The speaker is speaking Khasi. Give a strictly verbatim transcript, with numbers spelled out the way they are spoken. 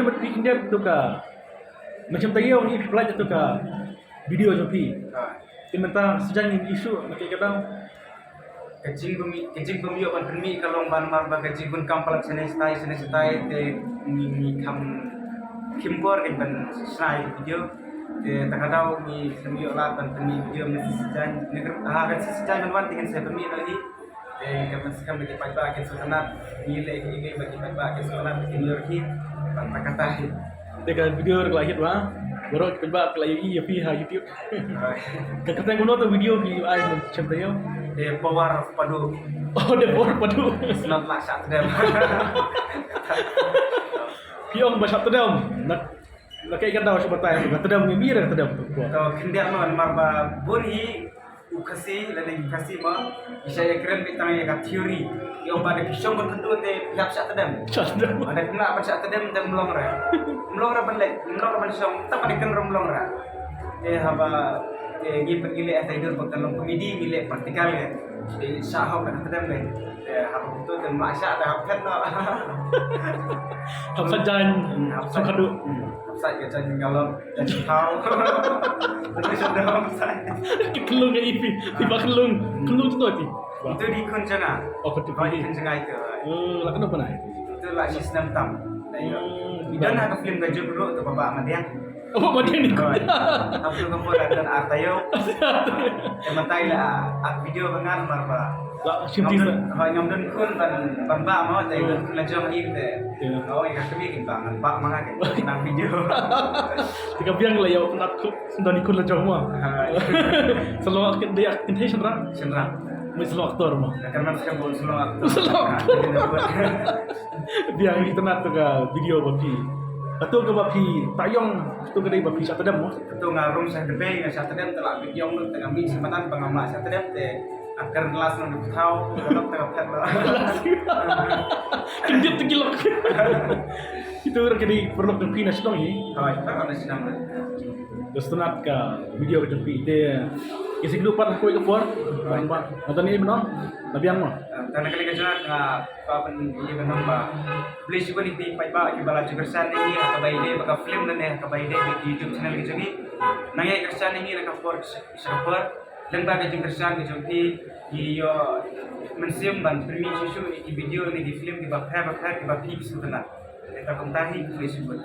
Phi khyndiat tu ka, macam taïew ngi phi pynlait tu ka video jong phi. Te mynta sijang ngi issue na ka kata. Ka jingpynmih, ka jingpynmih ban pynmih ka long ban mar ba ka jingpynkam palat shane shatai shane shatai te ngi, ngi kham khim por kan ban shna video. Te ta ka daw ngi kham ïoh lad ban pynmih video mynta sijang. Ngi ha ka sijang ban wan te kan sa pynmih noh hi. Te ka ban skam da ki paidbah kin sngewtynnat, ngi leh ki ngi ba ki paidbah kin sngewtynnat ki ngi ïoh hi. Ban ta kata hi. Te ka video ka la hit ba. Baroh ki paidbah ka la ïohi ïa phi ha YouTube. Ka kata kumno tu video ki ai mun chem taïew. The Power of Padu. Oh, The Power of Padu. It's not like shah tdem. Phi ong ba shah tdem. Na, na kaei ka daw shu batai ka tdem ngi mih ka tdem tu. To khyndiat mo mar ba bun hi u Khasi lane ki Khasi mo. Ki shah ïakren beit tang ïa ka theory. Ïa ba da ki shong ban kynduh te phi hap shah tdem. Shah tdem. Ba da phi lah ban shah tdem te mlong re. Mlong re ban leh, mlong re ban shong, ta ba da kynduh mlong re. Te haba, te ngi pat ngi leh, te dur ba ka long komedi ngi leh practical ke. Te shah hok ban tdem ke. Te haba betul te mlak shah te hap phet noh. Hap sah jan, hmm, hap sah sah kadu. Hmm, hap sah ka jan galon, jan thaw. Betul sudah hap sah. Ki klung ka ipi, ti ba klung, klung tu ti. Itu di khun jong nga. Oh, khun jong nga. Khun jong nga itu. Oh, la kano pernah? Itu la shi snem tam. Hmm. Ida na ka film ka jong dulu tu Baba Madiang. Oh, Baba Madiang ni. Hoi. Aku ka pun ada artayo. Te mynta la ak video ba ngan mar ba. La shim ti. Hoi, ngam don khun ban, ban ba mo te don khun la jong i te. Hoi, ka kami kin ba ngan ba ma nga kin nang video. Te ka biang la ïa u nak khun don i khun la jong mo. Hoi. Selalu ak dia kin te shynrang. Shynrang. Mui selalu aktor mo. Karena saya bukan selalu aktor. Selalu aktor. Biang itynnat tu ka video ba phi. Katu ka ba phi taïong tu ka dei ba phi shah tdem mo. Katu nga rung shah tdem, nga shah tdem te la video nga tengah mi semanan ba nga mlak shah tdem te akar las nang dep thaw, kalau tengah phet lah. Kendit tu gilok. Itu orang kini perlu ke phi na shnong hi. Hoi, tak ada shnong. Terus tynnat ka video ka jong phi te. Ki sik dupat koi ka por. Ba ba. Mata ni mano. Labiang mo. Tang kali ka jong nga pa pen ye ka nong ba. Please, shibun ïa phi paidbah kiba la ju kyrshan ïa ngi ha kaba ïadei bad ka film lane ha kaba ïadei bad ka YouTube channel ka jong ngi. Nang ïa kyrshan ïa ngi na ka por sha ka por. Lyngba ka jingkyrshan ka jong phi ngi ïoh mynsiem ban pynmih shuh shuh ïa ki video ne ki film kiba pher ba pher kiba phi sngewtynnat. Te ta kumta hi, khublei shibun.